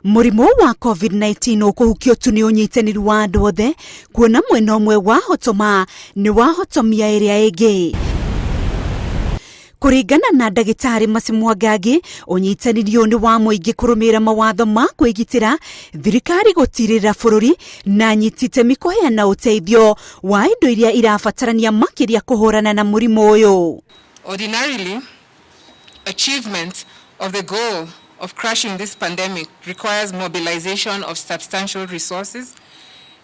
Mũrimũ wa COVID-19 ũkũhukio tu nĩ ũnyitanĩri wa andũ othe, kuona mwena ũmwe wahotoma nĩ wahotomia ĩrĩa ĩngĩ. Kũringana na ndagĩtarĩ Mercy Mwangangi, ũnyitanĩri ũyũ nĩ wa mũingĩ kũrũmĩrĩra mawatho ma kwĩgitĩra, thirikari gũtirĩrĩra bũrũri na anyiti itemi kũheana ũteithio wa indo iria irabatarania makĩria kũhũrana na mũrimũ ũyũ. Ordinarily, achievement of the goal of crushing this pandemic requires mobilization of substantial resources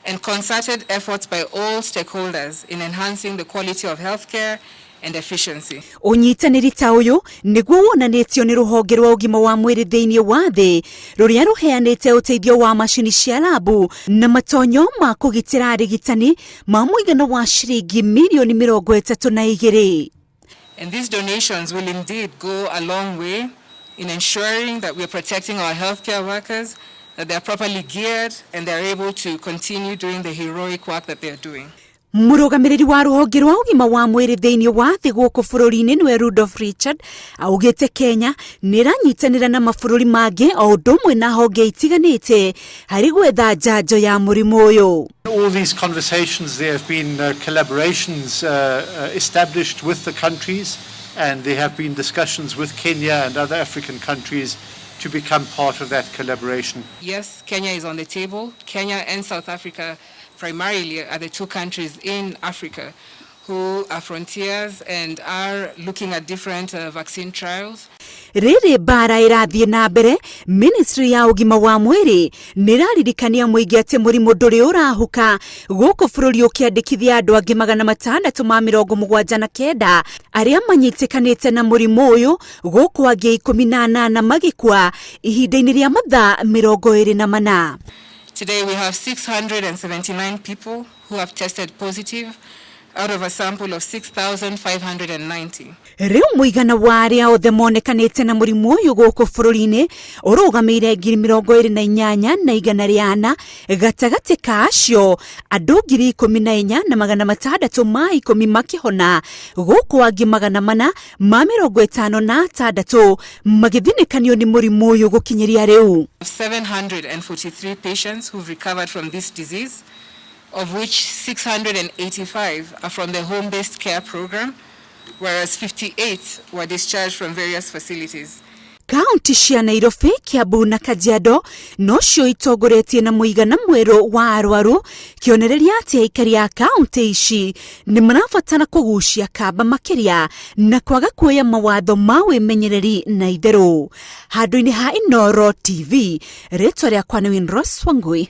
and concerted efforts by all stakeholders in enhancing the quality of healthcare and efficiency. Ũnyitanĩri ta ũyũ nĩguo wonanĩtio nĩ rũhonge rwa ũgima wa mwĩrĩ thĩinĩ wa thĩ rũrĩa rũheanĩte ũteithio wa macini cia rabu na matonyo ma kũgitĩra arigitani ma mũigana wa ciringi mirioni 32. And these donations will indeed go a long way in ensuring that we are protecting our healthcare workers, that they are properly geared and they are able to continue doing the heroic work that they are doing. Mũrũgamĩrĩri wa rũhonge rwa ũgima wa mwĩrĩ thĩinĩ wa thĩ gũkũ bũrũri-inĩ nĩwe Rudolf Richard augĩte Kenya nĩ ĩranyitanĩra na mabũrũri mangĩ o ũndũ ũmwe na honge itiganĩte harĩ gwetha njanjo ya mũrimũ ũyũ. All these conversations, there have been collaborations established with the countries, and there have been discussions with Kenya and other African countries to become part of that collaboration. Yes, Kenya is on the table. Kenya and South Africa primarily are the two countries in Africa who are frontiers and are looking at different vaccine trials. Rĩrĩ mbara ĩrathiĩ na mbere, ministry ya ũgima wa mwĩrĩ nĩ ĩraririkania mũingĩ atĩ mũrimũ ndũrĩ ũrahuka gũkũ bũrũri ũkĩandĩkithia andũ angĩ 679 arĩa manyitĩkanĩte na mũrimũ ũyũ, gũkũ angĩ 18 magĩkua ihinda-inĩ rĩa mathaa 24. Today we have 679 people who have tested positive out of a sample of 6,590. Rĩu mũigana wa arĩa othe monekanĩte na mũrimũ ũyũ gũkũ bũrũri-inĩ ũrũgamĩire 28,400. Gatagatĩ ka acio, andũ 14,610 makĩhona, gũkũ angĩ 456 magĩthinĩkanio nĩ mũrimũ ũyũ gũkinyĩria rĩu. 743 patients who've recovered from this disease, of which 685 are from the home-based care program, whereas 58 were discharged from various facilities. Kaunti cia Nairobi, Kiambu na Kajiado nocio itongoretie na mũigana mwerũ wa arwaru, kĩonereria atĩ aikari a kaunti ici nĩ marabatara kũgucia kamba makĩria na kwaga kuoya mawatho ma wĩmenyereri na itherũ. Handũ-inĩ ha Inooro TV, rĩtwa rĩakwa nĩ Winrose Wangui.